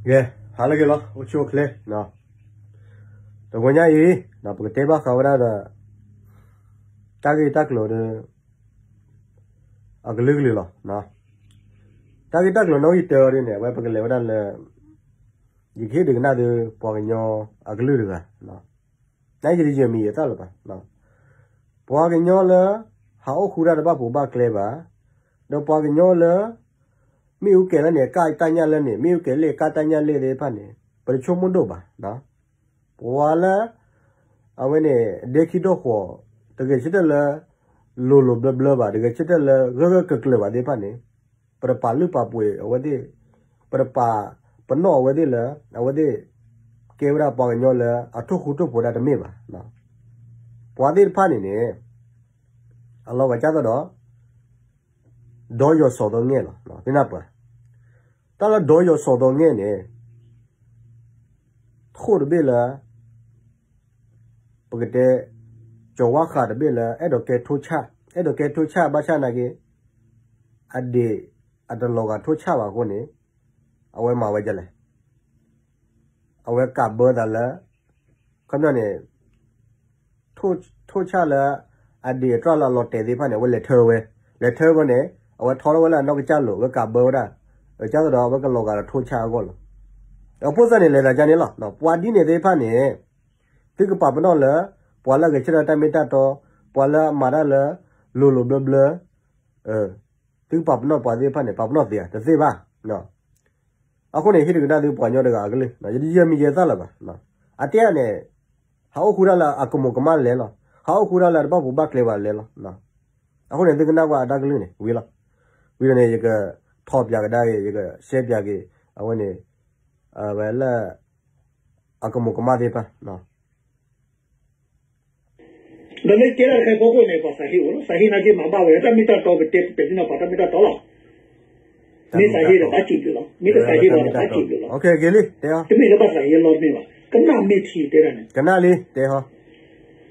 ကဲ, ဟါလၢအဂ့ၤလီၤ, အိၣ်ဆူၣ်အိၣ်ချ့, တဂီၤညါအံၤ ပကတဲဘၣ်ဃးဝဲဒၣ်ဒီး တၢ်ဂ့ၢ်တၢ်ကျိၤဒီး အကလုာ်ကလုာ်လီၤ. တၢ်ဂ့ၢ်တၢ်ကျိၤနီၣ်ဂံၢ်တၢအီၤဒ်န့ၣ် အဝဲပကလဲၤဝဲဒၣ်လၢ ယကဟ့ၣ်ဒုးကနၣ်သု ပှၤကညီအကလုာ်တဂၤ, နယတယဲၢ်မံၤယသၣ်လၢၤဘၣ်. ပှၤကညီလၢ ဟးအိၣ်ဃူတၢ်တဘၣ်ပူၤဘၣ်ကျဲဘၣ်, ဒီးပှၤကညီလၢ မ့ၣ်အူကဲၤလၢန့ၣ် ကၢ်တၢ်ညၣ်လၢန့ၣ် မ့ၣ်အူကဲၤလၢကၢ်တၢ်ညၣ်လၢသ့ၣ်တဖၣ်န့ၣ် ပတဆိကမိၣ်ဒိၣ်ဘၣ်. ပှၤလၢ အဝဲန့ၣ် ဒဲခံဒိၣ်ဃီၤ တဂဲၤဆၢထၢၣ်လၢ လိၤလိၤဘျၢဘျၢဘၣ်, တဂဲၤဆၢထၢၣ်လၢဂၢၢ်ဂၢၢ်ကျၢၤကျၢၤဘၣ်သ့ၣ်တဖၣ်န့ၣ် ပတပာ်လုၢ်ပာ်ပှ့ၤအဝဲသ့ၣ်, ပတပာ်ပနီၣ်အဝဲသ့ၣ်လၢ အဝဲသ့ၣ် ကဲဝဲဒၣ်ပှၤကညီလၢအထိၣ်ဃူထိၣ်ဖိးတၢ်တမ့ၢ်ဘၣ်. ပှၤသ့ၣ်တဖၣ်န့ၣ်န့ၣ် အလီၤဂာ်ကၢ်သိးဒီး ဒီယီၤစီၤသိငဲၣ်လီၤ. သ့ၣ်နၢ်ပၢၢ်, တၢ်လၢဒီယီၤစီၤသိငဲၣ်န့ၣ် ထိၣ်တဘ့ၣ်လၢ ပကတဲ ကၠီၤဝါဃးတဘ့ၣ်လၢ အဲၣ်ဒိးကဲထိၣ်ဆၣ်, အဲၣ်ဒိးကဲထိၣ်ဆၣ်ဘၣ်ဆၣ်နာ်က့ အဒံးအတလီၤဂာ်ထိၣ်ဆၣ်ဘၣ်အဃိန့ၣ် အဝဲမၤဝဲဒ်လဲၣ်. အဝဲကးဘၢသးလၢ ခီပညီန့ၣ် ထိၣ်ဆၣ်လၢ အဒံးအတြၢ်လၢအလီၤတဲာ်သ့ၣ်တဖၣ်န့ၣ် အဝဲလဲၤထၢဝဲ, လဲၤထၢဝဲန့ၣ် အဝဲထီထီၣ်ဝဲလၢအနီၢ်ကစၢ်လိၤ အဝဲကးဘၢဝဲဒၣ်, ကၢ်သိးဒီးအဝဲကလီၤဂာ်ဒီးထိၣ်ဆၣ်အဂီၢ်လီၤ. အဃိသတးန့ၣ် လဲၤသးကန့ၣ်လီၤ. ပှၤဒ်န့ၣ်သ့ၣ်တဖၣ်န့ၣ် သုကပာ်ပနီၣ်လၢ ပှၤလၢအဂဲၤဆၢထၢၣ်တၢ်မ့ၢ်တၢ်တီ, ပှၤလၢအမၤတၢ်လၢ လိၤလိၤဘျၢဘျၢ သုကပာ်ပနီၣ်ပှၤသ့ၣ်တဖၣ်န့ၣ် ပာ်ပနီၣ်သ့ဧါ, တသ့ဘၣ်. အဃိန့ၣ် ဟ့ၣ်ဒုးကနၣ်သုပှၤကညီတဂၤအကလုၢ်, ယတယဲၢ်မံၤယဲသၣ်လၢၤဘၣ်. အတဲန့ၣ် ဟးအိၣ်ဃူတၢ်လၢအကမူၤကမၣ်လဲၣ်လီၤ. ဟးအိၣ်ဃူတၢ်လၢအတဘၣ်ပူၤဘၣ်ကျဲဘၣ်လဲၣ်လီၤ. အဃိန့ၣ် သုကနၣ်ကွၢ်အတၢ်ကလုၢ်န့ၣ် ဝံၤလီၤ. ဝံၤဒီးန့ၣ် ယကထီၣ်ပၠးကဒါက့ၤ ယကရှဲပၠးက့ၤ အဝဲန့ၣ် ဝဲလၢ အကမူၤကမၣ်သ့ၣ်တဖၣ် ဒီးမ့ၢ်ကဲဒၣ်တခါဖီခိၣ်န့ၣ် ပှၤသးဟ့အိၣ်လီၤ. သးဟ့နာ်က့မၤဘၣ်ဝဲ တၢ်မ့ၢ်တၢ်တီ ပတဲပတဲသ့ၣ်နီၣ်ပှၤတၢ်မ့ၢ်တၢ်တီလီၤ. မ့ၢ်သးဟ့ဒီးဘၣ်စူးဘျုးလီၤ. မ့ၢ်တသးဟ့ဘၣ်ဒီးဘၣ်စူးဘျုးလီၤ. တမ့ၢ်လၢဘၣ်သးဟ့လီၤတမ့ၢ်ဘၣ်. ကနၣ်မ့ၢ်ထံတဲဒၣ်န့ၣ် ကနၣ်လံ တဲဟီ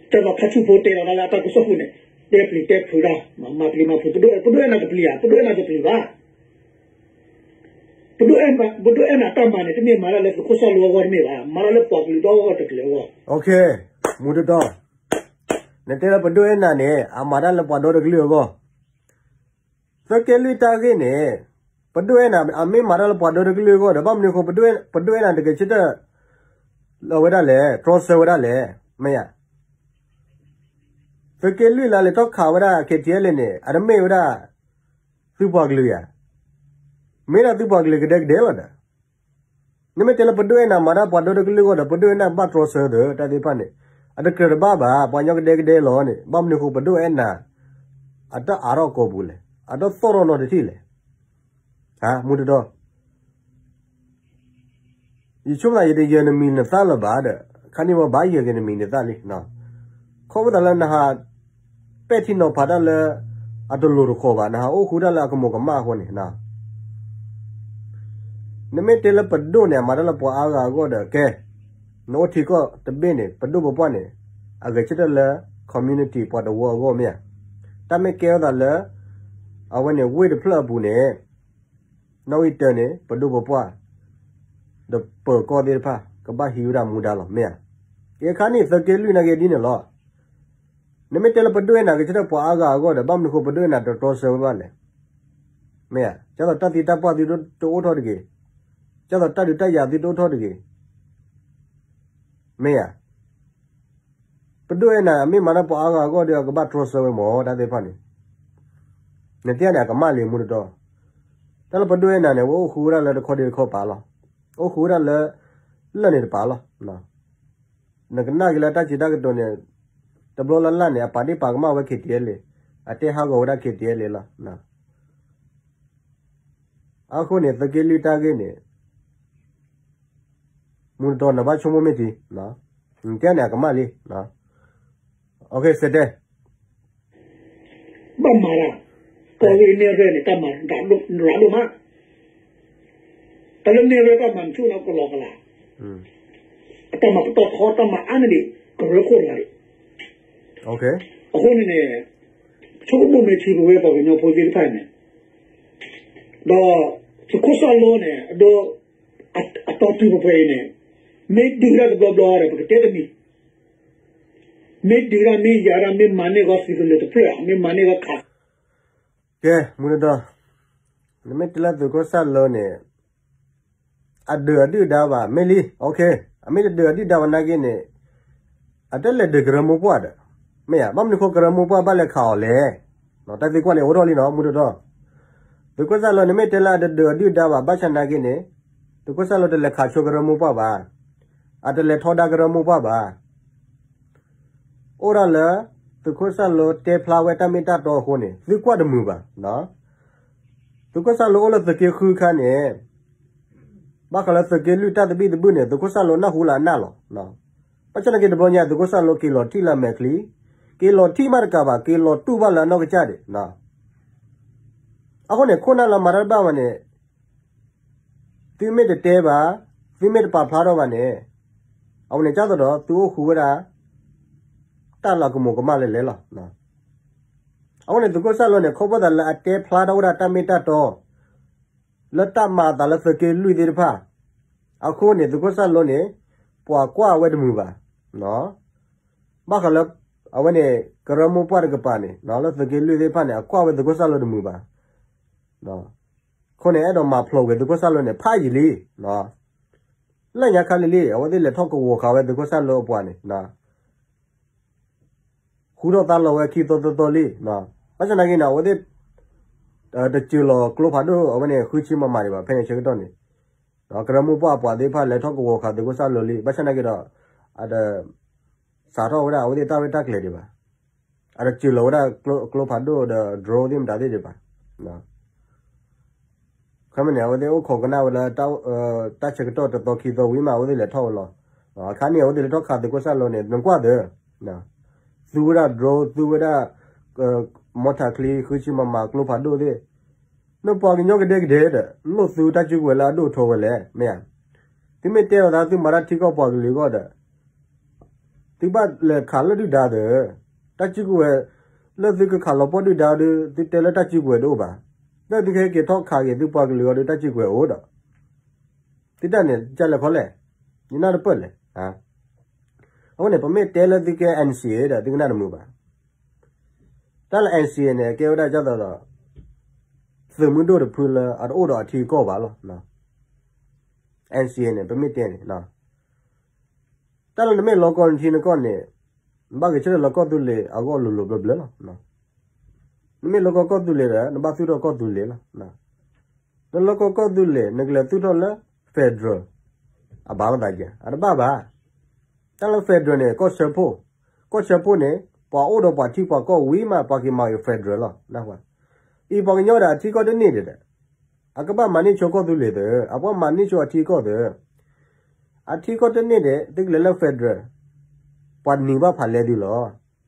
တဲဒီးခါဆူဖိတဲလီၤဒၣ်လၢအတၢ်ကစီၣ်ပူၤန့ၣ် တဲပျံၤတဲဖုးတၢ်, မၤပျံၤမၤဖုး ပဒိၣ်အဲၣ်နၤတပျံၤဧါ, ပဒိၣ်အဲၣ်နၤတပျံၤဘၣ်. ပဒိၣ်အဲၣ်နၤတၢ်မၤန့ၣ် တမ့ၢ်မၤတၢ်လၢသုးခိၣ်စီၤလိအဂီၢ်တမ့ၢ်ဘၣ်, မၤတၢ်လၢပှၤကလုာ်ဒီတကလုာ်အဂီၢ်. မူတတီၤ, နတဲလၢပဒိၣ်အဲၣ်နၤန့ၣ် အမၤတၢ်လၢပှၤဒီတကလုာ်အဂီၢ်. သုးက့လွံၢ်တၢ်ဂ့ၢ်န့ၣ် ပဒိၣ်အဲၣ်နၤ အမ့ၢ်မၤတၢ်လၢပှၤဒီတကလုာ်အဂီၢ်ဒီး ဘၣ်မနုၤအဃိ ပဒိၣ်အဲၣ်နၤတဂဲၤဆၢထၢၣ် လီၤဝဲဒၣ်လဲၣ်, တြီဆၢဝဲဒၣ်လဲၣ်, မ့ၢ်ဧါ. သုးက့လွံၢ်လၢလဲၤထီၣ်ခးဝဲဒၣ် KTLA န့ၣ် အတမ့ၢ်ဝဲဒၣ် သုပှၤကလုာ်ဧါ. မ့ၢ်ဒၣ်သုပှၤကလုာ်ကဒဲကဒဲလီၤဒီး နမ့ၢ်တဲလၢပဒိၣ်အဲၣ်နၤမၤတၢ်ပှၤဒီတကလုာ်အဂီၢ်ဒီး ပဒိၣ်အဲၣ်နၤဘၣ်တြီဆၢဒီး တၢ်သ့ၣ်တဖၣ်န့ၣ် အတကြၢးတဘၣ်ဘၣ်, ပှၤကညီကဒဲကဒဲလီၤန့ၣ် ဘၣ်မနုၤအဃိပဒိၣ်အဲၣ်နၤ အတၢ်အါထီၣ်ကိာ်ပူၤလဲၣ်, အတၢ်သီၣ်ထီၣ်နီတထံၣ်လဲၣ်. မူတတီၤ ယဆိကမိၣ်ယတယဲၢ်နမံၤနသၣ်လၢၤဘၣ်ဒီး ခါန့ၣ်ဝဲဘၣ်ယဲၢ်က့ၤနမံၤနသၣ်လံ. ခီဖျိသးလၢနဟး ပဲာ်ထံနီၤဖးတၢ်လၢ အတလိၤတဃီၤဘၣ်, နဟးအိၣ်ဃူတၢ်လၢအကမူၤကမၣ်အဃိန့ၣ် နမ့ၢ်တဲလၢပဒိၣ်န့ၣ် အမၤတၢ်လၢပှၤအါဂၤအဂီၢ်ဒီး ကဲ နအိၣ်ထံကီၢ်တဘ့ၣ်န့ၣ် ပဒိၣ်ပပှၢ်န့ၣ် အဂဲၤဆၢထၢၣ်လၢ community ပှၤတဝၢအဂီၢ်မ့ၢ်ဧါ. တၢ်မ့ၢ်ကဲထီၣ်သးလၢ အဝဲန့ၣ် ဝ့ၢ်တဖျၢၣ်အပူၤန့ၣ် နီၣ်ဂံၢ်တၢန့ၣ် ပဒိၣ်ပပှၢ် ဒီးပၢၤကီၢ်သ့ၣ်တဖၣ် ကဘၣ်ဟံးဝဲဒၣ်မူဒါလီၤ မ့ၢ်ဧါ. အခါန့ၣ်သုးက့လွံၢ်နာ်က့ဒ်န့ၣ်လီၤ. နမ့ၢ်တဲလၢပဒိၣ်အဲၣ်နၤဂဲၤဆၢထၢၣ်ပှၤအါဂၤအဂီၢ်ဒီး ဘၣ်မနုၤအဃိပဒိၣ်အဲၣ်နၤတတြီဆၢဝဲဘၣ်လဲၣ်. မ့ၢ်ဧါ, ဒ်သိးတၢ်သံတၢ်ပှၢ်သုတအိၣ်ထီၣ်တဂ့ၤ, ဒ်သိးတၢ်ဒုးတၢ်ယၤသုတအိၣ်ထီၣ်တဂ့ၤ. မ့ၢ်ဧါ, ပဒိၣ်အဲၣ်နၤ အမ့ၢ်မၤတၢ်ပှၤအါဂၤအဂီၢ်ဒီး အကဘၣ်တြီဆၢဝဲမ့ၢ် တၢ်သ့ၣ်တဖၣ်န့ၣ်, နတဲန့ၣ် အကမၣ်လံမူတတီၤ. တၢ်လၢပဒိၣ်အဲၣ်နၤန့ၣ် ဝဲအိၣ်ဃူဝဲဒၣ်လၢတခီဒ့တခီပာ်လီၤ. အိၣ်ဃူဝဲဒၣ်လၢ လၢာ်န့ၣ်တပာ်လီၤ. နကနၣ်က့ၤလၢတၢ်စံးတၢ်ကတိၤန့ၣ် တဘျီလၢ်လၢ်န့ၣ် အပာ်ဒ့ၣ်ပာ်ကမၣ်ဝဲ KTLA, အတဲဟးဂီၤဝဲဒၣ် KTLA လီၤ. အဃိန့ၣ် သုးက့လွံၢ်တၢ်ဂ့ၢ်န့ၣ် မူတတီၤနဘၣ်ဆိကမိၣ်မ့ၢ်ထံ, တဲန့ၣ်အကမၣ်လံ. ဆဲးတဲ ဘၣ်မၤတၢ်, ကီၢ်ရ့ၣ်နဲၣ်ရဲၣ်န့ၣ် တၢ်မၤရၤဒိၣ်မး, တၢ်လၢနဲၣ်ရဲၣ်တၢ်မၤနဆူၣ်န့ၣ်ကလီကလီ, အတၢ်မၤပတီၢ်ထီ တၢ်မၤအါန့ၢ်ဒံး ကရၢခိၣ်တဂၤဒံး. အဃိန့ၣ်န့ၣ် ဆိကမိၣ်မ့ၢ်ထံပဝဲပှၤကညီဖိသ့ၣ်တဖၣ်န့ၣ်, ဒီးသုးခိၣ်စီၤလိန့ၣ် အဒိ အတီၢ်တုၤပှဲၤပှဲၤအံၤန့ၣ်, မ့ၢ်ဒုးတၢ်တဘျီဘျီဒီး ပကတဲတမံၤ, မ့ၢ်ဒုးတၢ်မ့ၢ်ယၤတၢ်မ့ၢ်မၤန့ၢ်ဂီၤသုးကလၢၤတဖျၢၣ်ဧါ, မ့ၢ်မၤန့ၢ်ဂီၤခး ကဲ မူတဒီ, နမ့ၢ်တဲလၢသုးခိၣ်စၢ်လိန့ၣ် အဒုးအဒုၣ်ဒါဘၣ် မ့ၢ်လံ, အမ့ၢ်တဒုးအဒုၣ်ဒါဘၣ်နာ်က့န့ၣ်, အတလဲၤဒုးကရၢမိၢ်ပှၢ်ဒီး, မ့ၢ်ဧါ, ဘၣ်မနုၤဃိကရၢမိၢ်ပှၢ်ဘၣ်လဲၤခးအီၤလဲၣ်, တၢ်သံကွၢ်န့ၣ်အိၣ်ထီၣ်လံနီၤ မူတဒီ, သုးခိၣ်စၢ်လိန့ၣ် မ့ၢ်တဲလၢအတဒုးအဒုၣ်ဒါဘၣ် ဘၣ်ဆၣ်နာ်က့န့ၣ်, သုးခိၣ်စၢ်လိတလဲၤခးဆိကရၢမိၢ်ပှၢ်ဘၣ်, အတလဲၤထီဒါကရၢမိၢ်ပှၢ်ဘၣ် အိၣ်ဒၣ်လၢ သုးခိၣ်စၢ်လိတဲဖျါဝဲတၢ်မ့ၢ်တၢ်တီအဃိန့ၣ် သုကွၢ်တမုာ်ဘၣ်. သုးခိၣ်စၢ်လိအိၣ်လၢသုးက့ဃုခါန့ၣ်, ဘၣ်ဃးလၢသုးက့လွံၢ်တၢ်သဘံၣ်သဘုၣ်န့ၣ် သုးခိၣ်စၢ်လိနၢ်ဟူလၢအနၢ်လီၤ. ဘၣ်ဆၣ်နာ်က့တဘျီညါ သုးခိၣ်စၢ်လိက့ၤလီၤထံၣ်လၢအမဲာ်ချံ, က့ၤလီၤထံၣ်မးတကးဘၣ် က့ၤလီၤတူၢ်ဘၣ်လၢအနီၢ်ကစၢ်ဒံး. အဃိန့ၣ် ခိၣ်နၢ်လၢမၤတၢ်တဘၣ်ဘၣ်န့ၣ် သုမ့ၢ်တတဲဘၣ်, သုမ့ၢ်တပာ်ဖျါထီၣ်ဘၣ်န့ၣ်, အဝဲန့ၣ်ကၢ်သိးဒီး သုအိၣ်ဃူဝဲဒၣ် တၢ်လၤကမူၤကမၣ်လဲၤလဲၤလီၤ. အဃိန့ၣ် သုးခိၣ်စၢ်လိန့ၣ် ခီဖျိသးလၢအတဲဖျါထီၣ်ဝဲဒၣ်တၢ်မ့ၢ်တၢ်တီ လၢတၢ်မၤအသးလၢသုးက့လွံၢ်သ့ၣ်တဖၣ်, အဃိန့ၣ် သုးခိၣ်စၢ်လိန့ၣ် ပှၤကွၢ်ဝဲတမုာ်ဘၣ်. ဘၣ်ဃးလၢ အဝဲန့ၣ် ကရၢမိၢ်ပှၢ်တကပၤန့ၣ် လၢသုးက့လွံၢ်သ့ၣ်တဖၣ်န့ၣ် အကွၢ်ဝဲသုးခိၣ်စၢ်လိတမုာ်ဘၣ်. အဃိန့ၣ် အဲၣ်ဒိးမၤဖျိးကွံာ်သုးခိၣ်စၢ်လိန့ၣ် ဖးယံာ်လံ. လၢညါခါလံလံ အဝဲသ့ၣ်လဲၤထီၣ်ကဝီၤဃာ်ဝဲသုးခိၣ်စၢ်လိအပှၤန့ၣ် ဃူထီၣ်သါလီၤဝဲခံသီသၢသီလံ. ဘၣ်ဆၣ်နာ်က့န့ၣ် အဝဲသ့ၣ် တစၢၤလီၤကျိဖးဒိၣ် အဝဲန့ၣ် ဃုဆံမမဒံးဘၣ် ဖဲန့ၣ်ဆၢကတီၢ်န့ၣ်, ကရၢမိၢ်ပှၢ်အပှၤသ့ၣ်တဖၣ်လဲၤထီၣ်ကဝီၤဃာ်သုးခိၣ်စၢ်လိလံ. ဘၣ်ဆၣ်နာ်က့ဒီး အတ စးထီၣ်အဝဲသ့ၣ်တၢ်ရဲၣ်တၢ်ကျဲၤဒံးဘၣ်. အတစၢၤလီၤဝဲဒၣ်ကျိဖးဒိၣ်ဒီး drone သ့ၣ်မတၤသ့ၣ်ဒံးဘၣ်. ခဲမ့ၢ်န့ၣ် အဝဲသ့ၣ်အိၣ်ခိးကနၣ်ဝဲလၢ တၢ်ဆၢကတီၢ်တသီခံသီဝံၤမး အဝဲသ့ၣ်လဲၤထီၣ်ဝဲလီၤ. အခါန့ၣ် အဝဲသ့ၣ်လဲၤထီၣ်ခးသုးခိၣ်စၢ်လိန့ၣ် နကွၢ်သ့, သူဝဲဒၣ် drone သူဝဲဒၣ် မီထးချံ ဃုဆံမမ ကျိဖးဒိၣ်သ့ၣ်, နပှၤကညီကဒဲကဒဲဒီး နလိၣ်သူတၢ်စုကဝဲၤလၢအဒိၣ်အထီဝဲလဲၣ် မ့ၢ်ဧါ. သုမ့ၢ်တဲလီၤသးသုမၤတၢ်ထံကီၢ်ပှၤကလုာ်အဂီၢ်ဒီး သုဘၣ်လဲၤခးလၢဒုၣ်ဒါဒီး တၢ်စုကဝဲၤ လၢသုကခးလီၤပှီၢ်ဒုၣ်ဒါဒီး သုတဲလၢတၢ်စုကဝဲၤတအိၣ်ဘၣ်. လၢသုကဟဲက့ၤထီၣ်ခးက့ၤသုပှၤကလုာ်အီၤဒီး တၢ်စုကဝဲၤအိၣ်ဒီး သုတၢ်န့ၣ် ကလဲၤခီလဲၣ်, ယနၢ်တပၢၢ်လဲၣ်. အဃိန့ၣ် ပမ့ၢ်တဲလၢသုကဲ NCA ဒီး သုကနၢ်တမုာ်ဘၣ်. တၢ်လၢ NCA န့ၣ် ကဲဝဲဒၣ်ကၢ်သိးဒီး သုးမုၢ်ဒိၣ်တဖုလၢအတအိၣ်ဒီးအထံအကီၢ်ဘၣ်လီၤ. NCA န့ၣ် ပမ့ၢ်တဲန့ၣ် တၢ်လၢနမ့ၢ်လီၤကီနထံနကီၢ်န့ၣ် နဘၣ်ဂဲၤဆၢထၢၣ်လၢကီၢ်သူလ့ၤအဂီၢ်လိၤလိၤဘျၢဘျၢလီၤ. နမ့ၢ်လီၤကီကီၢ်သူလ့ၤဒီး နဘၣ်သူၣ်ထီၣ်ကီၢ်သူလ့ၤလီၤ. နလီၤကီကီၢ်သူလ့ၤ နကလဲၤသူၣ်ထီၣ်လၢ federal အဘၣ်လိာ်သးကဲ အတဘၣ်ဘၣ်. တၢ်လၢ federal န့ၣ် ကီၢ်စၢဖှိၣ်, ကီၢ်စၢဖှိၣ်န့ၣ် ပှၤအိၣ်ဒီးပှၤထံပှၤကီၢ်ဝံၤမး ပှၤက့ၤမၤက့ၤ federal လီၤ. အံၤပှၤကညီဒီးအထံကီၢ်တန့ၢ်ဒံးဒီး အကဘၣ်မၤန့ၢ်ဆိကီၢ်သူလ့ၤသၢ, အကဘၣ်မၤန့ၢ်ဆိအထံကီၢ်သၢ, အထံကီၢ်တန့ၢ်ဒံး သုကလဲၤလၢ federal ပှၤနံၤဘၣ်ဖးလဲသုလီၤ.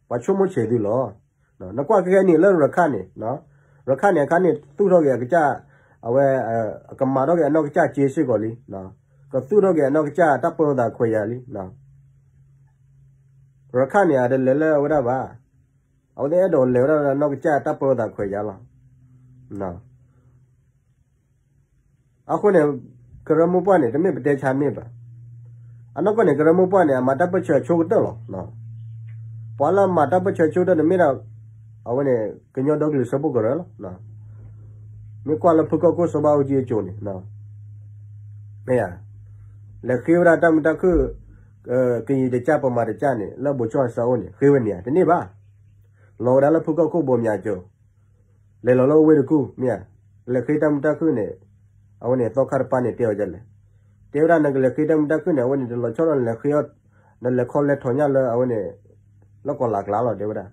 ပှၤဆိကမိၣ်ဆဲးသုလီၤ. နကွၢ်ကဲကဲန့ၣ်လၢရခၣ်န့ၣ်, ရခၣ်န့ၣ်အခါန့ၣ် သူၣ်ထီၣ်က့ၤအကစၢ်, အဝဲ, ကမၤထီၣ်က့ၤအနီၢ်ကစၢ်စ့စ့ၢ်ကီးလံ. ကသူၣ်ထီၣ်က့ၤအနီၢ်ကစၢ်တၢ်ပၢသးခွဲးယာ်လံ. ရခၣ်န့ၣ် အတလဲၤလၢအဝဲဒၣ်ဘၣ်. အဝဲသ့ၣ်အဲၣ်ဒိးလဲၤဝဲဒၣ်လၢအနီၢ်ကစၢ်တၢ်ပၢသးခွဲးယာ်လီၤ. အဃိန့ၣ် ကရၢမိၢ်ပှၢ်န့ၣ် တမ့ၢ်ပတဲဆါန့ၢ်ဘၣ်. အနီၢ်ကီၢ်န့ၣ် ကရၢမိၢ်ပှၢ်န့ၣ် အမၤတၢ်ပၢဆှၢအဆိကတၢၢ်လီၤ. ပှၤလၢအမၤတၢ်ပၢဆှၢအဆိကတၢၢ်န့ၣ်မ့ၢ်ဒၣ် အဝဲန့ၣ် ကညီဒီကလုာ်စၢဖှိၣ်ကရၢလီၤ. မ့ၢ်ကွၢ်လၢဖုၣ်ကိာ်ခိၣ်စီၤဘးအူကၠံအစိၤန့ၣ် မ့ၢ်ဧါ, လဲၤဃ့ဝဲဒၣ်တၢ်မုာ်တၢ်ခုၣ်, ကယံာ်တကၢ်ပမၤတကၢ်န့ၣ် လၢဘိးကၠီအစၢအိၣ်န့ၣ် ဃ့ဝဲန့ၣ်ဧါ, တန့ၢ်ဘၣ်. လီၤဝဲဒၣ်လၢဖုၣ်ကိာ်ခိၣ်ဘိးမၠးစိၤ, လဲၤလီၤလၢဝ့ၢ်တကူၣ် မ့ၢ်ဧါ, လဲၤဃ့တၢ်မုာ်တၢ်ခုၣ်န့ၣ်, အဝဲန့ၣ်သီခါတပၤန့ၣ်တဲဝဲဒ်လဲၣ်, တဲဝဲဒၣ်နကလဲၤဃ့တၢ်မုာ်တၢ်ခုၣ်န့ၣ် အဝဲန့ၣ်တလီၤဆီဒီးနလဲၤဃ့, နလဲၤခီလဲၤထီၣ်ညၣ်လၢအဝဲန့ၣ်, လၢကီၢ်လၤကျါလီၤ တဲဝဲဒၣ်.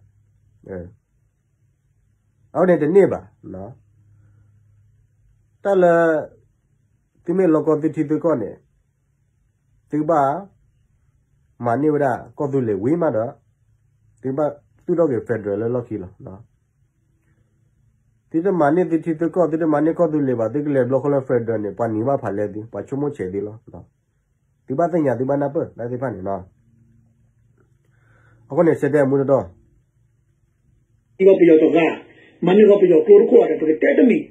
အဝဲန့ၣ်တန့ၢ်ဘၣ်. တၢ်လၢ သုမ့ၢ်လီၤကီသုထံသုကီၢ်န့ၣ်, သုကဘၣ် မၤန့ၢ်ဝဲဒၣ်ကီၢ်သူလ့ၤဝံၤမးဒီး, သုကဘၣ်သူၣ်ထီၣ်က့ၤ federal လၢလီၢ်ခံလီၤ. သုတမၤန့ၢ်သုထံသုကီၢ် သုတမၤန့ၢ်ကီၢ်သူလ့ၤဘၣ် သုကလဲၤဘျီဃီလၢ federal န့ၣ် ပှၤနံၤဘၣ်ဖးလဲသု ပှၤဆိကမိၣ်ဆဲးသုလီၤ. သုဘၣ်သ့ၣ်ညါသုဘၣ်နၢ်ပၢၢ်တၢ်သ့ၣ်တဖၣ်န့ၣ်လီၤ. အဃိန့ၣ် စဲးတဲအမူတဒီ, မၤန့ၢ်ဂီၤပယီၤတဂၤ, မၤန့ၢ်ဂီၤပယီၤကျိတခိၣ်ဒီး ပကတဲတမံၤ,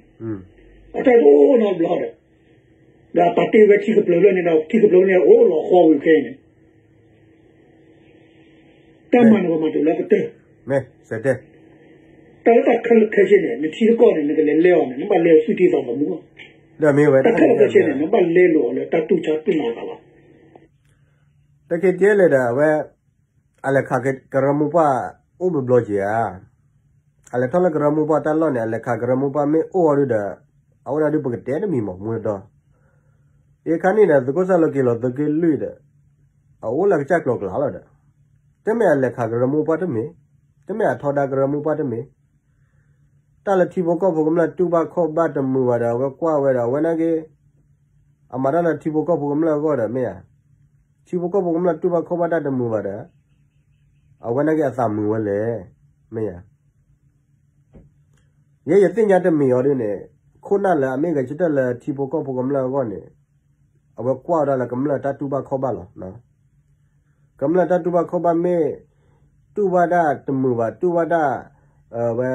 အတၢ်တအိၣ်နီတဘျီဒီး, ဒီးအပာ်တ့ၢ်ဝဲထံကပျၢၤဖျၢၣ်န့ၣ်ဒီး ထံကပျၢၤဖျၢၣ်န့ၣ် အိၣ်လီၤဃီဝံၤခဲအံၤန့ၣ် တၢ်မၤနကမၤတုၤလၢကတၢၢ် တၢ်လၢတၢ်ခဲလၢာ်ခဲဆ့န့ၣ် နထံတကီၢ်န့ၣ် နကလဲၤလဲအီၤန့ၣ် နဘၣ်လဲအီၤဆူထံသးသမူလီၤ. တၢ်ခဲလၢာ်ခဲဆ့န့ၣ် နဘၣ်လဲလိာ်အီၤလၢတၢ်တူၢ်ဆါတူၢ်မၤအသးလီၤ. တၢ်ခဲကဲလဲၣ်ဒီး အဝဲ အလဲၤခးကရၢမိၢ်ပှၢ်အိၣ်ဘျီဘျီက့ၤဧါ. အလဲၤထီၣ်လၢကရၢမိၢ်ပှၢ်တၢ်လီၢ်န့ၣ် အလဲၤခးကရၢမိၢ်ပှၢ်မ့ၢ်အိၣ်အီၤဒုဒီး အဝဲဒၣ်ဒုပကတဲတမံၤမး မူတတီၤ ယခါန့ၣ်ဒီး သုးခိၣ်စၢ်လီၤက့ၤလီၤသုးက့လွံၢ်ဒီး အအိၣ်လၢကစၢ်ကျီၤကျါလီၤဒီး တမ့ၢ်အလဲၤခးကရၢမိၢ်ပှၢ်တမ့ၢ်, တမ့ၢ်အထီဒါကရၢမိၢ်ပှၢ်တမ့ၢ်, တၢ်လၢထံဖိကီၢ်ဖိကမျၢၢ်တူၢ်ဘၣ်ခီၣ်ဘၣ်တမုာ်ဘၣ်ဒီး အဝဲကွၢ်ဝဲဒီး အဝဲနာ်က့ အမၤတၢ်လၢထံဖိကီၢ်ဖိကမျၢၢ်အဂီၢ်ဒီး မ့ၢ်ဧါ. ထံဖိကီၢ်ဖိကမျၢၢ်တူၢ်ဘၣ်ခီၣ်ဘၣ်တၢ်တမုာ်ဘၣ်ဒီး အဝဲနာ်က့အသးမုာ်ဝဲလဲၣ်, မ့ၢ်ဧါ. ယဲယသ့ၣ်ညါတမံၤအီၤဒ်န့ၣ် ခိၣ်နၢ်လၢအမ့ၢ်ဂဲၤဆၢထၢၣ်လၢထံဖိကီၢ်ဖိကမျၢၢ်အဂီၢ်န့ၣ် အဝဲကွၢ်ဝဲဒၣ်လၢကမျၢၢ်တၢ်တူၢ်ဘၣ်ခီၣ်ဘၣ်လီၤ. ကမျၢၢ်တၢ်တူၢ်ဘၣ်ခီၣ်ဘၣ်မ့ၢ် တူၢ်ဘၣ်တၢ်တမုာ်ဘၣ် တူၢ်ဘၣ်တၢ် ဝဲ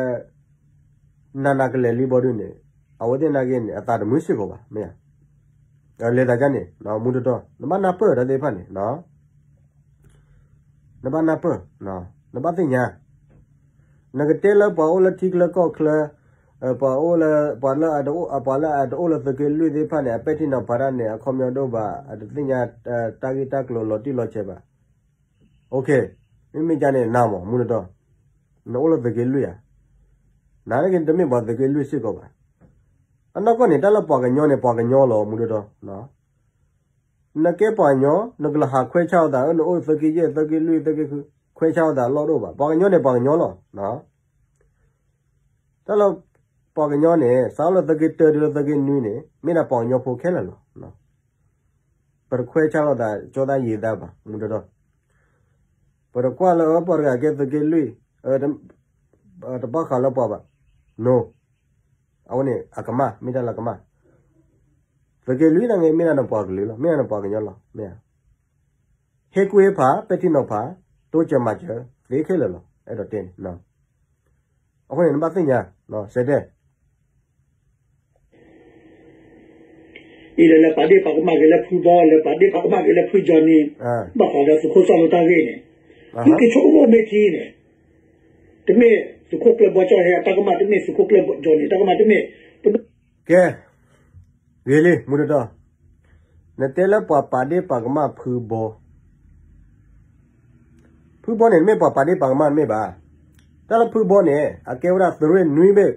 နးနးကလဲာ်လံဘီဒ်န့ၣ် အဝဲသ့ၣ်နာ်က့န့ၣ် အသးတမုာ်စ့ၢ်ကီးဘၣ် မ့ၢ်ဧါ. လဲၤသးဒ်န့ၣ် မူတတီၤ နဘၣ်နၢ်ပၢၢ်တၢ်သ့ၣ်တဖၣ်န့ၣ် နဘၣ်နၢ်ပၢၢ်, နဘၣ်သ့ၣ်ညါ, နကတဲလၢပှၤအိၣ်လၢထံချၢကီၢ်ချၢ, ပှၤအိၣ်လၢ ပှၤလၢအတအိၣ်လၢသုးက့လွံၢ်သ့ၣ်တဖၣ်န့ၣ် အပဲာ်ထံနီၤဖးတၢ်န့ၣ် အခီပညီဒိၣ်ဘၣ် အတသ့ၣ်ညါ တၢ်ဂ့ၢ်တၢ်ကျိၤလီၤတံၢ်လီၤဆဲးဘၣ်. မ့မ့ၢ်ကန့ၣ် နၤမး မူတတီၤ, နအိၣ်လၢသုးက့လွံၢ်ဧါ, နက့တမ့ၢ်ပှၤသုးက့လွံၢ်စ့ၢ်ကီးဘၣ်. အနီၢ်ကီၢ်န့ၣ် တၢ်လၢပှၤကညီန့ၣ် ပှၤကညီလီၤ မူတတီၤ နကဲပှၤကညီ နကလီၤဟးခွဲးဆါအသး နအိၣ်သုးက့ယဲၢ် သုးက့လွံၢ် သုးက့ဃု ခွဲးဆါအသးလီၢ်တအိၣ်ဘၣ်. ပှၤကညီန့ၣ် ပှၤကညီလီၤ. တၢ်လၢပှၤကညီန့ၣ် စးထီၣ်လၢသုးက့တၢတုၤလၢသုးက့နွံန့ၣ် မ့ၢ်ဒၣ်ပှၤကညီဖိခဲလၢာ်လီၤ. ပတခွဲးဆါလိာ်သး ကၠီသးယံၤသးဘၣ် မူတတီၤ, ပတကွၢ်လၢပှၤတဂၤကဲသုးက့လွံၢ် တဘၣ်ဃးလၢပှၤဘၣ်. အဝဲန့ၣ် အကမၣ် မ့ၢ်တၢ်လၢကမၣ်, သုးက့လွံၢ်န့ၣ်ဂ့ၤ မ့ၢ်ဒၣ်နပှၤကလုာ်လီၤ မ့ၢ်ဒၣ်နပှၤကညီလီၤ မ့ၢ်ဧါ. ဟ့ၣ်ကူၣ်ဟ့ၣ်ဖး ပဲာ်ထံနီၤဖး တိစၢၤမၤစၢၤ သ့ခဲလၢာ်လီၤ အဲၣ်ဒိးတဲန့ၣ်. အဃိန့ၣ် နဘၣ်သ့ၣ်ညါ စဲးတဲ အံၤလဲၤလဲၤပာ်ဒ့ၣ်ပာ်ကမၣ်က့ၤလၢဖုဘီ လဲၤပာ်ဒ့ၣ်ပာ်ကမၣ်က့ၤလၢဖုကၠီနံၤ ဘၣ်ဃးဒီးသုးခိၣ်စီၤလိာ်တၢ်ဂ့ၢ်န့ၣ် မ့ၢ်က့ၤဆိကမိၣ်မ့ၢ်ထံန့ၣ် တမ့ၢ်သုးခိၣ်ကျၢၢ်ဘီကၠီဟဲအတၢ်ကမၣ် တမ့ၢ်သုးခိၣ်ကျၢၢ်ကၠီနံၤတၢ်ကမၣ် တမ့ၢ် ကဲ ဂ့ၤလံ မူတတီၤ, နတဲလၢပှၤပာ်ဒ့ၣ်ပာ်ကမၣ်ဖုဘီ ဖုဘီန့ၣ် တမ့ၢ်ပှၤပာ်ဒ့ၣ်ပာ်ကမၣ်တမ့ၢ်ဘၣ်. တၢ်လၢဖုဘီန့ၣ် အကဲဝဲဒၣ်သုးရ့ၣ်နွံဘ့ၣ်,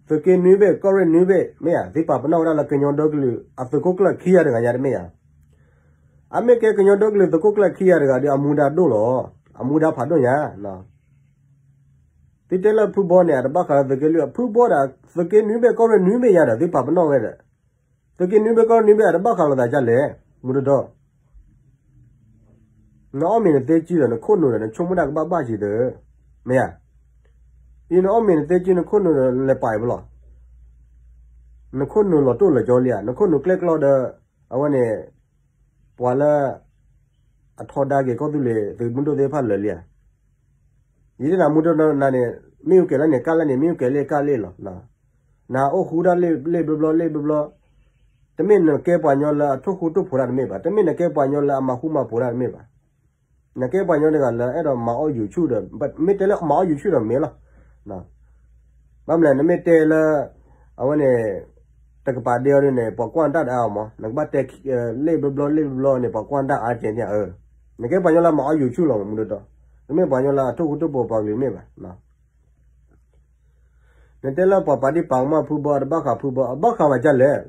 သုးက့နွံဘ့ၣ် ကီၢ်ရ့ၣ်နွံဘ့ၣ် မ့ၢ်ဧါ သုပာ်ပနီၣ်ဝဲဒၣ်လၢကညီဒီကလုာ်အသုးခိၣ်ကျၢၢ်ခံဂၤတဂၤညါတမ့ၢ်ဧါ. အမ့ၢ်ကဲကညီဒီကလုာ်သုးခိၣ်ကျၢၢ်ခံဂၤတဂၤဒီး အမူဒါဒိၣ်လီၤ, အမူဒါဖးဒိၣ်ညါ သုတဲလၢဖုဘီန့ၣ် အတဘၣ်ဃးလၢသုးက့လွံၢ် အဖုဘီဒီး သုးက့နွံဘ့ၣ် ကီၢ်ရ့ၣ်နွံဘ့ၣ်ညါဒီး သုပာ်ပနီၣ်ဝဲဒီး သုးက့နွံဘ့ၣ် ကီၢ်ရ့ၣ်နွံဘ့ၣ် အတဘၣ်ဃးလိာ်သးဒ်လဲၣ်, မူတတီၤ, နအီၣ်မ့ၤနသ့ကံဒီး နခိၣ်နူာ်ဒီး နဆိကမိၣ်တၢ်ကဘၣ်ဘၣ်က့ၤသၢ, မ့ၢ်ဧါ. အံၤနအီၣ်မ့ၤနသ့ကံ နခိၣ်နူာ်ဒီး နလဲၤပာ်အံၤပလီၢ်, နခိၣ်နူာ်လီၤတိၢ်လီၤကၠီလံဧါ, နခိၣ်နူာ်ကျဲကျီဒီး အဝဲန့ၣ် ပှၤလၢ အထီဒါက့ၤကီၢ်သူလ့ၤသုးမုၢ်ဒိၣ်သ့ၣ်တဖၣ်လၢာ်လံဧါ. ယတဲနၤမူတတီၤနၤန့ၣ် မ့ၢ်အူကဲၤလၢန့ၣ်ကၢ်လၢန့ၣ် မ့ၢ်အူကဲၤလၢကၢ်လၢလီၤ. နအိၣ်ဃူတၢ်လ့ၣ်ဘျီဘျီလ့ၣ်ဘျီဘျီ, တမ့ၢ်နကဲပှၤကညီလၢအထိၣ်ဃူထိၣ်ဖိးတၢ်တမ့ၢ်ဘၣ်, တမ့ၢ်နကဲပှၤကညီလၢအမၤဃူမၤဖိးတၢ်တမ့ၢ်ဘၣ်. နကဲပှၤကညီတဂၤလၢအဲၣ်ဒိးမၤအီၣ် YouTube ဒီး မ့ၢ်တဲလၢမၤအီၣ် YouTube ဒီးမ့ၢ်လီၤ. ဘၣ်မလဲၣ် နမ့ၢ်တဲလၢ အဝဲန့ၣ် တကပၤဒဲအီၤဒ်န့ၣ် ပှၤကွၢ်တၢ်တအါအီၤမး, နကဘၣ်တဲ လ့ၣ်ဘျီဘျီလ့ၣ်ဘျီဘျီန့ၣ် ပှၤကွၢ်တၢ်အါကဲန့ၣ်ဧါ. နကဲပှၤကညီလၢမၤအီၣ် YouTube လီၤမး မူတတီၤ, နမ့ၢ်ပှၤကညီလၢအထိၣ်ဃူထိၣ်ဖိးပှၤကလုာ်မ့ၢ်ဘၣ်. နတဲလၢပှၤပာ်ဒ့ၣ်ပာ်ကမၣ်ဖုဘီ အတဘၣ်ဃးဖုဘီ အဘၣ်ဃးဘၣ်ဒ်လဲၣ်,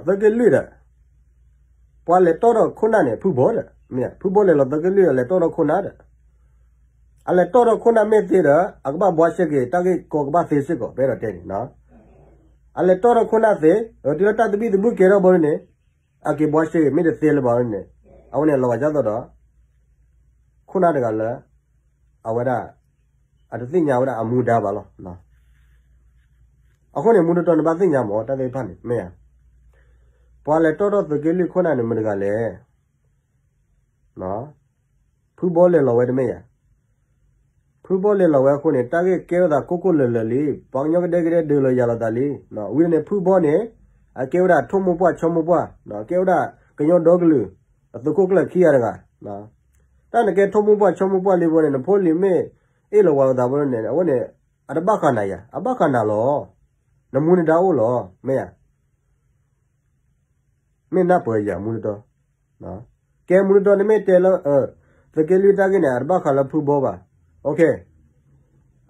သုးက့လွံၢ်ဒီး ပှၤလဲၤတီၢ်ထီၣ်ခိၣ်နၢ်န့ၣ် ဖုဘီဒီး မ့ၢ်ဧါ, ဖုဘီလဲၤလီၤသုးက့လွံၢ်ဒီး လဲၤတီၢ်ထီၣ်ခိၣ်နၢ်ဒီး အလဲၤတီၢ်ထီၣ်ခိၣ်နၢ်မ့ၢ်သ့ဒီး အကဘၣ်ဘှါရှဲက့ၤ တၢ်ဂ့ၢ်ကီကဘၣ်သ့စ့ၢ်ကီး ပအဲၣ်ဒိးတဲန့ၣ်. အလဲၤတီၢ်ထီၣ်ခိၣ်နၢ်သ့, တုၤလၢတၢ်သဘံၣ်သဘုၣ်ကဲထီၣ်ဘီန့ၣ် အက့ၤဘှါရှဲက့ၤ မ့ၢ်တသ့လၢၤဘၣ်န့ၣ် အဝဲန့ၣ်လီၤဂာ်ဒ်သိးဒီး ခိၣ်နၢ်တဂၤလၢ အဝဲဒၣ် အတသ့ၣ်ညါဝဲဒၣ်အမူဒါဘၣ်လီၤ. အဃိန့ၣ် မူတတီၤနဘၣ်သ့ၣ်ညါမး တၢ်သ့ၣ်တဖၣ်န့ၣ် မ့ၢ်ဧါ. ပှၤလဲၤတီၢ်ထီၣ်သုးက့လွံၢ်ခိၣ်နၢ်န့ၣ် မတၤတဂၤလဲၣ်. ဖုဘီလဲၤလီၤဝဲတမ့ၢ်ဧါ. ဖုဘီလဲၤလီၤဝဲအဃိန့ၣ် တၢ်ဂ့ၢ်ကဲထီၣ်သးကိၢ်ကိၢ်လၢၤလၢၤလံ, ပှၤကညီကဒဲကဒဲဒုးလီၤယၤလီၤသးလံ. ဝံၤန့ၣ် ဖုဘီန့ၣ် အကဲဝဲဒၣ်ထိၣ်မိၢ်ပှၢ်ဆီမိၢ်ပှၢ်, ကဲဝဲဒၣ်ကညီဒီကလုာ် အသုးခိၣ်ကျၢၢ်ခံဂၤတဂၤ, တၢ်နကဲထိၣ်မိၢ်ပှၢ်ဆီမိၢ်ပှၢ်လံဖိန့ၣ် နဖိလံၤမ့ၢ်အ့ၣ်လိာ်ဝးလိာ်သးဖိန့ၣ် အဝဲန့ၣ် အတဘၣ်ဃးနၤယၤ, အဘၣ်ဃးနၤလီၤ. နမူနဒါအိၣ်လီၤ, မ့ၢ်ဧါ. မ့ၢ်နၢ်ပၢၢ်ယၤမူတတီ, ကဲမူတတီ နမ့ၢ်တဲလၢ သုးက့လွံၢ်တၢ်ဂ့ၢ်န့ၣ် အတဘၣ်ဃးလၢဖုဘီဘၣ်.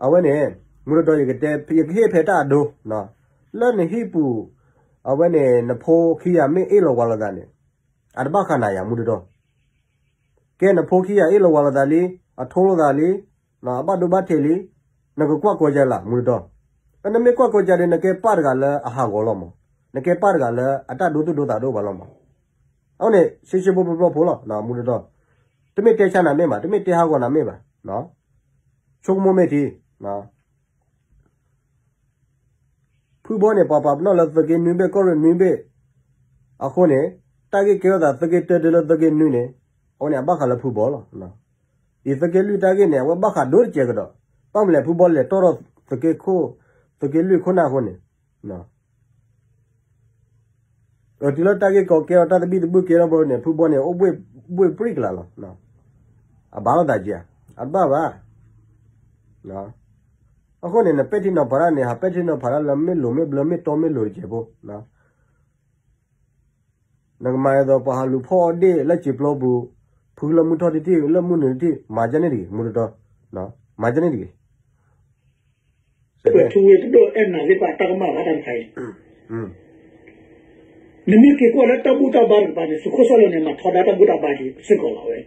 အဝဲန့ၣ် မူတတီ ယကတဲ ယကဟ့ၣ်ဖဲတၢ်အဒိ, လၢနဟံၣ်ပူၤ အဝဲန့ၣ် နဖိခံဂၤမ့ၢ်အ့ၣ်လိာ်ဝးလိာ်သးန့ၣ် အတဘၣ်ဃးနၤယၤမူတတီ. ကဲနဖိခံဂၤအ့ၣ်လိာ်ဝးလိာ်သးလံ, အထိလိာ်သးလံ, အဘၣ်ဒိဘၣ်ထံးလံ, နကကွၢ်ကီၤကၤလၢ်မူတတီ. နမ့ၢ်ကွၢ်ကီၤကၤဒီး နကဲပၢ်တဂၤလၢအဟးဂီၤလီၤမး, နကဲပၢ်တဂၤလၢအတၢ်ဒိသူၣ်ဒိသးတအိၣ်ဘၣ်လီၤမး. အဝဲန့ၣ် ဆ့ဆ့ဖိဖျိဖျိဖိလီၤ မူတတီ. တမ့ၢ်တဲဆါနၤမ့ၢ်ဘၣ်, တမ့ၢ်တဲဟးဂီၤနၤမ့ၢ်ဘၣ်, ဆိကမိၣ်မ့ၢ်ထံ ဖုဘီန့ၣ် ပှၤပာ်ပနီၣ်လၢသုးက့နွံဘ့ၣ်ကီၢ်ရ့ၣ်နွံဘ့ၣ်, အဃိန့ၣ် တၢ်ဂ့ၢ်ကဲထီၣ်သးသုးက့တၢတုၤလၢသုးက့နွံန့ၣ် အဝဲန့ၣ်အဘၣ်ဃးလၢဖုဘီလီၤ. အံၤသုးက့လွံၢ်တၢ်ဂ့ၢ်န့ၣ် အဝဲဘၣ်ဃးဒိတစဲးကဒီး, ဘၣ်မနုၤလဲၣ် ဖုဘီလဲၤတီၢ်ထီၣ်သုးက့ခိၣ်, သုးက့လွံၢ်ခိၣ်နၢ်အဃိန့ၣ် တုၤလၢတၢ်ဂ့ၢ်ကီကဲထီၣ် တၢ်သဘံၣ်သဘုၣ်ကဲထီၣ်ဘိန့ၣ် ဖုဘီန့ၣ် အိၣ်ဘှ့ၣ်ပြံၣ်ကလာ်လီၤ. အဘၣ်လိာ်သးက့ဧါ, အတဘၣ်ဘၣ်. အဃိန့ၣ် နပဲာ်ထံနီၤဖးတၢ်န့ၣ် ဟးပဲာ်ထံနီၤဖးတၢ်လၢမ့ၢ်လိၤမ့ၢ်ဘျၢမ့ၢ်တီမ့ၢ်လိၤတစဲးဖိ နကမၤဒ်သိးပှၤဟးလူၤဖီၣ်အီၣ်ဒ့ၣ်လၢစံာ်ပျီပူၤ, ဖုလၢမုၢ်ထီၣ်တထံၣ် လၢမုၢ်နုာ်တထံၣ် မၤဒ်န့ၣ်တဂ့ၤ မူတတီ, မၤဒ်န့ၣ်တဂ့ၤ. ပထူဝ့တဒိၣ်အဲၣ်နၤသ့ၣ်တဖၣ်တၢ်ကမၣ်ဘၣ်တၢ်တခါအံၤ, နမ့ၢ်က့ၤကွၢ်လၢတၢ်ဘူၣ်တၢ်ဘါတကပၤန့ၣ် သုးခိၣ်စၢ်လီၤန့ၣ် မၤထီဒါတၢ်ဘူၣ်တၢ်ဘါက့ၤစ့ၢ်ကီးလီၤဝဲ,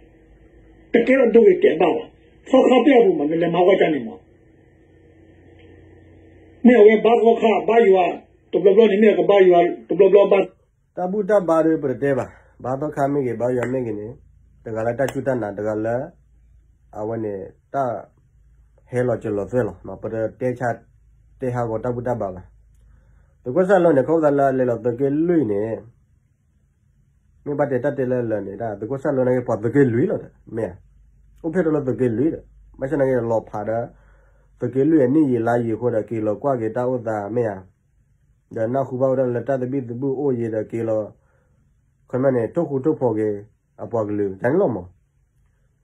တကဲထီၣ်ဒိဂ့ၤတဲာ်ဘၣ်ဘၣ်, သီခါပျဲၢ်အပူၤမး နလဲၤမၤဝဲကန့ၣ်မး မ့ၢ်အဝဲဘါသီခါဘါယွၤ, တဘျီဘျီန့ၣ် မ့ၢ်အကဘါယွၤ, တဘျီဘျီဘါ, တၢ်ဘူၣ်တၢ်ဘါဒီးပတတဲဘၣ်, ဘါသီခါမ့ၢ်ဂ့ၤ ဘါယွၤမ့ၢ်ဂ့ၤန့ၣ်, တဂၤလၢတၢ်စူၢ်တၢ်နာ် တဂၤလၢ အဝဲန့ၣ် တၢ်ဟဲလီၤစၢၤလီၤသွဲၣ်လီၤ, ပတတဲဆါ တဲဟးဂီၤတၢ်ဘူၣ်တၢ်ဘါဘၣ်. သုးခိၣ်စၢ်လီၤန့ၣ် ခီဖျိလၢအလဲၤလီၤသုးက့လွံၢ်န့ၣ် မ့ၢ်ဘၣ်တဲတၢ်တဲလၢလၢာ်န့ၣ် သုးခိၣ်စၢ်လီၤန့ၣ်က့ၤပှၤသုးက့လွံၢ်လီၤဒီး မ့ၢ်ဧါ, အိၣ်ဖျဲၣ်ထီၣ်လၢသုးက့လွံၢ်ဒီး ဘၣ်ဆၣ်သနာ်က့လီၤဖးဒီး သုးက့လွံၢ်အနံၣ်ယံာ်လါယံာ်အဃိဒီး က့ၤလီၤကွၢ်က့ၤတၢ်အိၣ်သးမ့ၢ်ဧါ, ဒီးနၢ်ဟူဘၣ်ဝဲဒၣ်လၢတၢ်သဘံၣ်သဘုၣ်အိၣ်ယံၤဒီးက့ၤလီၤ, ခီမ့ၢ်န့ၣ် ထိၣ်ဃူထိၣ်ဖိးက့ၤ အပှၤကလုာ် တၢ်န့ၣ်လီၤမး.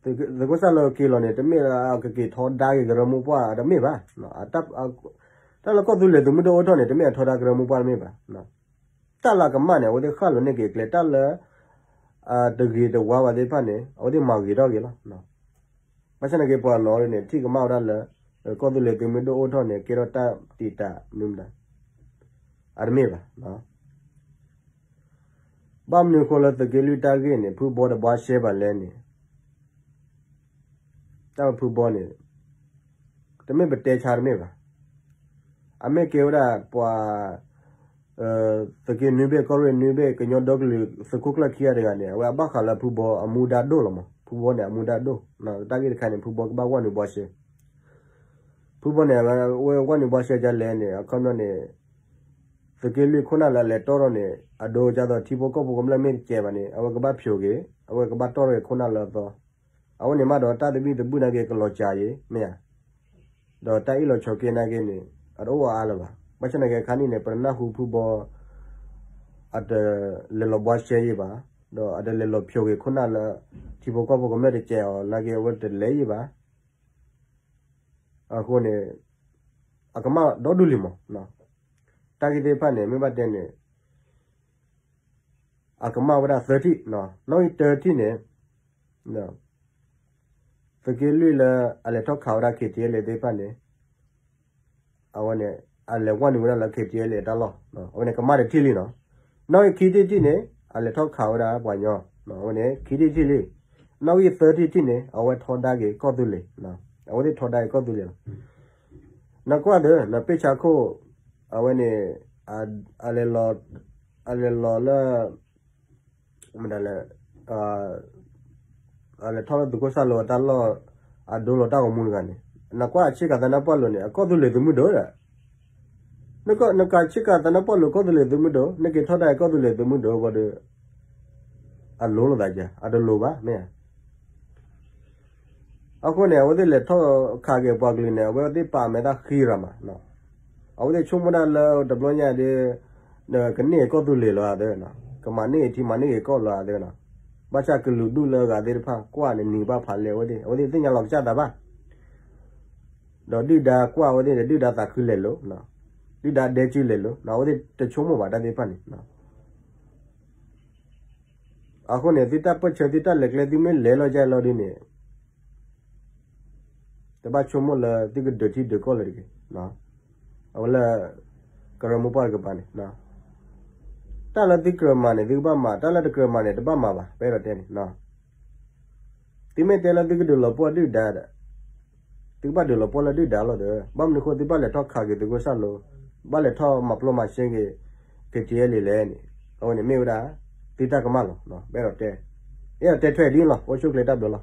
သုးခိၣ်စၢ်လီၤက့ၤလီၤန့ၣ် တမ့ၢ်လၢအကက့ၤထီဒါက့ၤကရၢမိၢ်ပှၢ် တမ့ၢ်ဘၣ်. တၢ်လၢကီၢ်သူလ့ၤသုးမုၢ်ဒိၣ်အိၣ်ထီၣ်န့ၣ် တမ့ၢ်အထီဒါကရၢမိၢ်ပှၢ်တမ့ၢ်ဘၣ်. တၢ်လၢအကမၣ်န့ၣ် အဝဲသ့ၣ်ဃၣ်လိာ်န့ၢ်က့ၤကျဲ တၢ်လၢ တဂ့ၤတဝါဘၣ်သ့ၣ်တဖၣ်န့ၣ် အဝဲသ့ၣ်မၤဂ့ၤထီၣ်က့ၤလီၤ. ဘၣ်ဆၣ်သနာ်က့ပှၤလီၤန့ၣ် ထံၣ်ကမၣ်ဝဲဒၣ်လၢ ကီၢ်သူလ့ၤသုးမုၢ်ဒိၣ်အိၣ်ထီၣ်န့ၣ် ကဲထီၣ်တၢ်တံာ်တာ်မ့ၢ်မတၤ အတမ့ၢ်ဘၣ်. ဘၣ်မနုၤအဃိလၢသုးက့လွံၢ်တၢ်ဂ့ၢ်န့ၣ် ဖုဘီတဘှါရှဲဘၣ်လဲၣ်န့ၣ် တၢ်ဖုဘီန့ၣ် တမ့ၢ်ပတဲဆါတမ့ၢ်ဘၣ်. အမ့ၢ်ကဲဝဲဒၣ်ပှၤ သုးက့နွံဘ့ၣ် ကီၢ်ရ့ၣ်နွံဘ့ၣ် ကညီဒီကလုာ်သုးခိၣ်ကျၢၢ်ခံဂၤတဂၤန့ၣ် အဝဲအဘၣ်ဃးလၢဖုဘီအမူဒါဒိၣ်လီၤမး. ဖုဘီန့ၣ် အမူဒါဒိၣ်, တၢ်ဂ့ၢ်တခါန့ၣ် ဖုဘီကဘၣ်ဝဲနုာ်ဘှါရှဲ ဖုဘီန့ၣ် အဝဲဝဲနုာ်ဘှါရှဲဒ်လဲၣ်န့ၣ် အခီပညီန့ၣ် သုးက့လွံၢ်ခိၣ်နၢ်လၢအလဲၤတီၢ်ထီၣ်န့ၣ် အဒိဒ်သိးထံဖိကီၢ်ဖိကမျၢၢ်မ့ၢ်တကဲဘၣ်န့ၣ် အဝဲကဘၣ်ဖျိးက့ၤ, အဝဲကဘၣ်တီၢ်ထီၣ်က့ၤခိၣ်နၢ်လၢအသီ, အဝဲန့ၣ်မးဒီးတၢ်သဘံၣ်သဘုၣ်နာ်က့ၤကလီၤစှၤအံၤ မ့ၢ်ဧါ, ဒီးတၢ်အ့ၣ်လိာ်ဆိးက့နာ်က့ၤန့ၣ် အတအိၣ်အါလၢၤဘၣ်. ဘၣ်ဆၣ်နာ်က့ၤအခါန့ၣ်န့ၣ် ပတနၢ်ဟူဖုဘီ အတလဲၤလီၤဘှါရှဲယံၤဘၣ်, ဒီးအတလဲၤလီၤဖျိးက့ၤခိၣ်နၢ်လၢ ထံဖိကီၢ်ဖိကမျၢၢ်တကဲအီၤနာ်က့ၤ အဝဲတလဲၤယံၤဘၣ်. အဃိန့ၣ် အကမၣ်ဒီဒူၣ်လံမး. တၢ်ဂ့ၢ်သ့ၣ်တဖၣ်န့ၣ် မ့ၢ်ဘၣ်တဲန့ၣ် အကမၣ်ဝဲဒၣ်သၢထံၣ်, နီၣ်ဂံၢ်တၢထံၣ်န့ၣ် သုးက့လွံၢ်လၢအလဲၤထီၣ်ခးဝဲဒၣ် KTLA သ့ၣ်တဖၣ်န့ၣ် အဝဲန့ၣ် အလဲၤဝဲနုာ်ဝဲဒၣ်လၢ KTLA အတၢ်လီၢ်, အဝဲန့ၣ်ကမၣ်တထံၣ်လံနီၤ. နီၣ်ဂံၢ်ခံထံၣ်တထံၣ်န့ၣ် အလဲၤထီၣ်ခးဝဲဒၣ်ပှၤကညီ, အဝဲန့ၣ်ခံထံၣ်တထံၣ်လံ. နီၣ်ဂံၢ်သၢထံၣ်တထံၣ်န့ၣ် အဝဲထီဒါက့ၤကီၢ်သူလ့ၤ, အဝဲသ့ၣ်ထီဒါက့ၤကီၢ်သူလ့ၤလီၤ. နကွၢ်ဒီး နပ့ၢ်ဆါခိၣ် အဝဲန့ၣ် အလဲၤလီၤ အလဲၤလီၤလၢ မတၤလဲၣ် အလဲၤထီၣ်လၢသုးခိၣ်စၢ်လိၤအတၢ်လီၢ် အဒိလီၤတၢ်ဂီၤမူတဂၤန့ၣ် နကွၢ်ဆ့ကၤသးနၢ်ပှၢ်လိၤန့ၣ် အကီၢ်သူလ့ၤသုးမုၢ်ဒိၣ်ဒီး နကဆ့ကၤသးနၢ်ပှၢ်လိၤကီၢ်သူလ့ၤသုးမုၢ်ဒိၣ် နက့ၤထီဒါကီၢ်သူလ့ၤသုးမုၢ်ဒိၣ်ဘၣ်ဒီး အလိၤလိာ်သးကဲ အတလိၤဘၣ်မ့ၢ်ဧါ. အဃိန့ၣ် အဝဲသ့ၣ်လဲၤထီၣ်ခးက့ၤပှၤကလုာ်န့ၣ် အဝဲသ့ၣ်ပာ်မဲာ်တၢ်ဃံရၤမး, အဝဲသ့ၣ်ဆိကမိၣ်တၢ်လၢတဘျီညါဒီး ကန့ၢ်ကီၢ်သူလ့ၤလီၤဧါသၢ, ကမၤန့ၢ်ထံမၤန့ၢ်ကီၢ်လီၤဧါသၢနီၤ, ဘၣ်ဆၣ်ကလုာ်ဒူၣ်လၢအဂၤသ့ၣ်တဖၣ် ကွၢ်န့ၣ်နံၤဘၣ်ဖးလဲၢ်အဝဲသ့ၣ်, အဝဲသ့ၣ်သ့ၣ်ညါလီၤကစၢ်သးဘၣ်, ဒီးဒုၣ်ဒါကွၢ်အဝဲသ့ၣ်ဒီး ဒုၣ်ဒါသးခုလဲၤလိာ်, ဒုၣ်ဒါဒဲကုလဲၤလိာ်, အဝဲသ့ၣ်တဆိကမိၣ်ဘၣ်တၢ်သ့ၣ်တဖၣ်န့ၣ် အဃိန့ၣ် သုတၢ်ပၢၢ်ဆၢသုတၢ်လဲၤကျဲသုမ့ၢ်လဲၤလီၤကလီၤဒ်န့ၣ်, တဘၣ်ဆိကမိၣ်လၢသုကဒုးထံဒုးကီၢ်လၢၤတဂ့ၤ, အဝဲလၢ ကရၢမိၢ်ပှၢ်တကပၤန့ၣ်, တၢ်လၢသုကြၢးမၤန့ၣ် သုကဘၣ်မၤ, တၢ်လၢတကြၢးမၤန့ၣ် တဘၣ်မၤဘၣ်, ပအဲၣ်ဒိးတဲန့ၣ်, သုမ့ၢ်တဲလၢသုကဒုးလီၤပှီၢ်ဒုၣ်ဒါဒီး, သုကဘၣ်ဒုးလီၤပှီၢ်လၢဒုၣ်ဒါလီၤဒီး ဘၣ်မနုၤဃိသုဘၣ်လဲၤထီၣ်ခးက့ၤသုးခိၣ်စၢ်လိ, ဘၣ်လဲၤထီၣ်မၤပျီမၤရှဲက့ၤ ခ့က့လဲလဲၣ်န့ၣ်, အဝဲန့ၣ်မ့ၢ်ဝဲဒၣ် သုတၢ်ကမၣ်လီၤ, ပအဲၣ်ဒိးတဲ, အဲၣ်ဒိးတဲထွဲဒ်န့ၣ်လီၤ, အိၣ်ဆူၣ်ချ့တၢ်ဘျုးလီၤ.